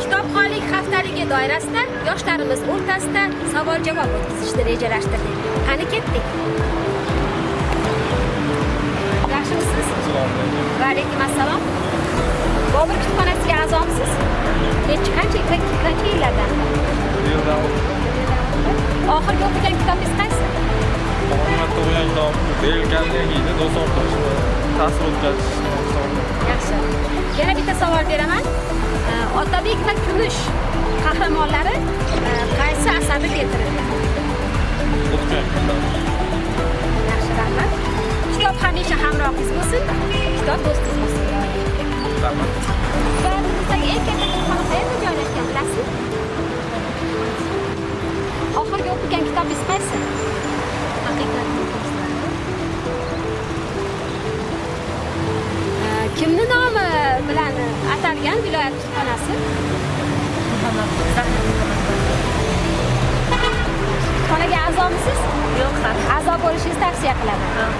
Kitobxonlik haftaligi doirasida yoshlarimiz o'rtasida savol-javob o'tkazishni rejalashtirdik. Qani, ketdik. Yaxshimisiz? Va alaykum assalom. Bobur kutubxonasiga a'zomisiz? Necha, qancha qancha yillardan? Yildan. Oxirgi o'qigan kitobingiz qaysi? Oxirgi marta o'qigan kitobim Deyl Karnegining "Do'st orttirishni ta'sir o'tkazish". Yaxshi. Yana bitta savol beraman. Otabek va Kumush qahramonlari qaysi asarda keltirilgan? "O'tgan kunlar". Yaxshi, rahmat. Kitob hamisha hamrohingiz bo'lsin, kitob do'stingiz bo'lsin. Rahmat. Viloyatimizdagi eng katta kutubxona qayerda joylashgan, bilasizmi? Oxirgi o'qigan kitobingiz qaysi? "Haqiqatning izlari". Kimni nomi bilan atalgan viloyat kutubxonasi? Muhammad Zahiriddin Muhammad Bobur. Kutubxonaga a'zomisiz? Yo'q, hali. A'zo bo'lishingizni tavsiya qilaman.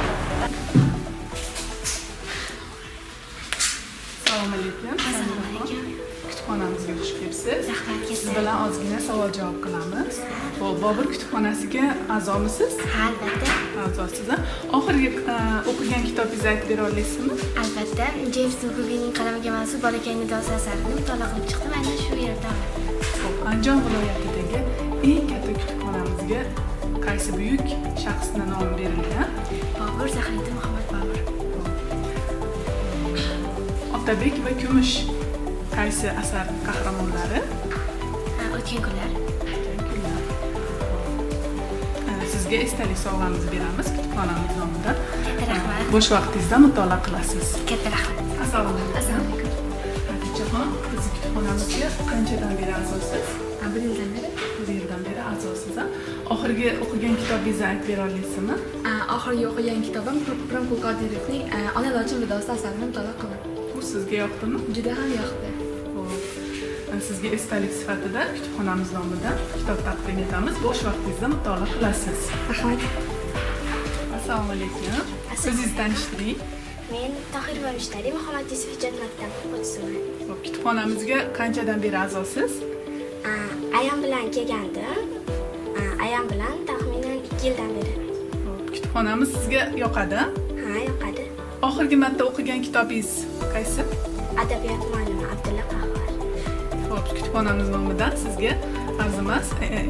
Assalomu alaykum. Assalomu alaykum. Kutubxonamizga xush kelibsiz. Rahmat. Siz Katta. bilan ozgina savol javob qilamiz. Xo'p, Bobur kutubxonasiga a'zomisiz? Ha, albatta. A'zosiz, a? Oxirgi o'qigan kitobingizni aytib bera olasizmi? Albatta. Jeyms Tolkienning qalamiga mansub "Bolakay nidosi" asarini mutolaa qilib chiqdim. Aynan shu yerdan. Xo'p, Andijon viloyatidagi eng katta kutubxonamizga qaysi buyuk shaxsni nomi berilgan? Bobur, Zahiriddin Muhammad Bobur. Otabek va Kumush qaysi asar qahramonlari? Ha, "O'tgan kunlar". "O'tgan kunlar". Sizga esdalik sovg'amizni beramiz kutubxonamiz nomidan. Katta rahmat. Bo'sh vaqtingizda mutolaa qilasiz. Katta rahmat. Assalomu alaykum. Assalomu alaykum. Hadichaxon, bizni kutubxonamizga qanchadan beri a'zosiz? Bir yildan beri. Bir yildan beri a'zosiz, a? Oxirgi o'qigan kitobingizni aytib bera olasizmi? Oxirgi o'qigan kitobim Pirimqul Qodirovning "Ona lochin vidosi" asarini mutolaa qildim. Bu sizga yoqdimi? Juda ham yoqdi. Xo'p. Sizga esdalik sifatida kutubxonamiz nomidan kitob taqdim etamiz. Bo'sh vaqtingizda mutolaa qilasiz. Rahmat. Assalomu alaykum. O'zingizni tanishtiring. Men Tohirova Mushtari, Muhammad Yusuf ijod maktabi o'quvchisiman. Xo'p, kutubxonamizga qanchadan beri a'zosiz? Ayam bilan kelgandim. Ayam bilan taxminan 2 yildan beri. Xo'p, kutubxonamiz sizga yoqadi, a? Ha, yoqadi. Oxirgi marta o'qigan kitobingiz qaysi? "Adabiyot muallimi" Abdulla Qahhor. Xo'p, kutubxonamiz nomidan sizga arzimas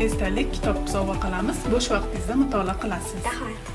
esdalik kitob sovg'a qilamiz. Bo'sh vaqtingizda mutolaa qilasiz. Rahmat.